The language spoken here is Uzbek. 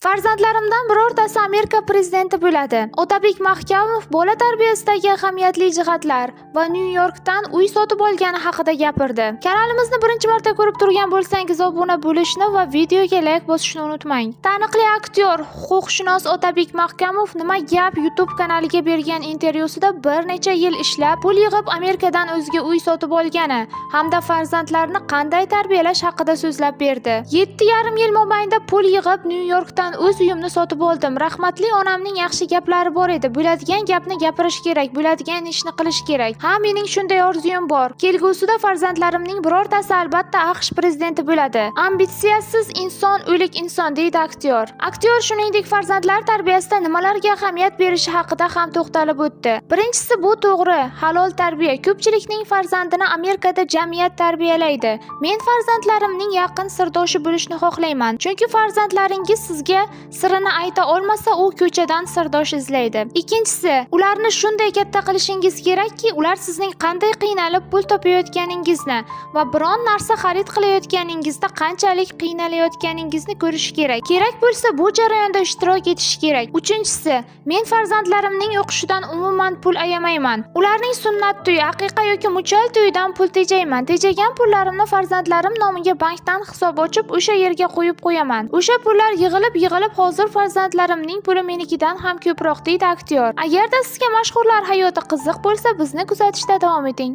Farzandlarimdan birortasi Amerika prezidenti bo'ladi. Otabek Mahkamov bola tarbiyasidagi ahamiyatli jihatlar va Nyu-Yorkdan uy sotib olgani haqida gapirdi. Kanalimizni birinchi marta ko'rib turgan bo'lsangiz, obuna bo'lishni va videoga layk bosishni unutmang. Taniqli aktyor, huquqshunos Otabek Mahkamov "Nima gap" YouTube kanaliga bergan intervyusida bir necha yil ishlab, pul yig'ib Amerikadan o'ziga uy sotib olgani hamda farzandlarini qanday tarbiyalash haqida so'zlab berdi. 7,5 yil mobaynida pul yig'ib Nyu-Yorkdan o'z uyimni sotib oldim. Rahmatli onamning yaxshi gaplari bor edi. Bo'ladigan gapni gapirish kerak, bo'ladigan ishni qilish kerak. Ha, mening shunday orzuyim bor. Kelgusida farzandlarimning birortasi albatta AQSh prezidenti bo'ladi. Ambitsiyasiz inson o'lik inson, deydi aktyor. Aktyor shuningdek farzandlar tarbiyasida nimalarga ahamiyat berishi haqida ham to'xtalib o'tdi. Birinchisi, bu to'g'ri, halol tarbiya. Ko'pchilikning farzandini Amerikada jamiyat tarbiyalaydi. Men farzandlarimning yaqin sirdoshi bo'lishni xohlayman. Chunki farzandlaringiz sizga sirini ayta olmasa, u ko'chadan sirdosh izlaydi. Ikkinchisi, ularni shunday katta qilishingiz kerakki, ular sizning qanday qiynalib pul topayotganingizni va biron narsa xarid qilayotganingizda qanchalik qiynalayotganingizni ko'rishi kerak. Kerak bo'lsa, bu jarayonda ishtirok etishi kerak. Uchinchisi, men farzandlarimning o'qishidan umuman pul ayamayman. Ularning sunnat to'yi, aqiqa yoki muchal to'yidan pul tejayman. Tejagan pullarimni farzandlarim nomiga bankdan hisob ochib, o'sha yerga qo'yib qo'yaman. O'sha pullar yig'ilib yig'ilib hozir farzandlarimning puli menikidan ham ko'proq, deydi aktyor. Agarda sizga mashhurlar hayoti qiziq bo'lsa, bizni kuzatishda davom eting.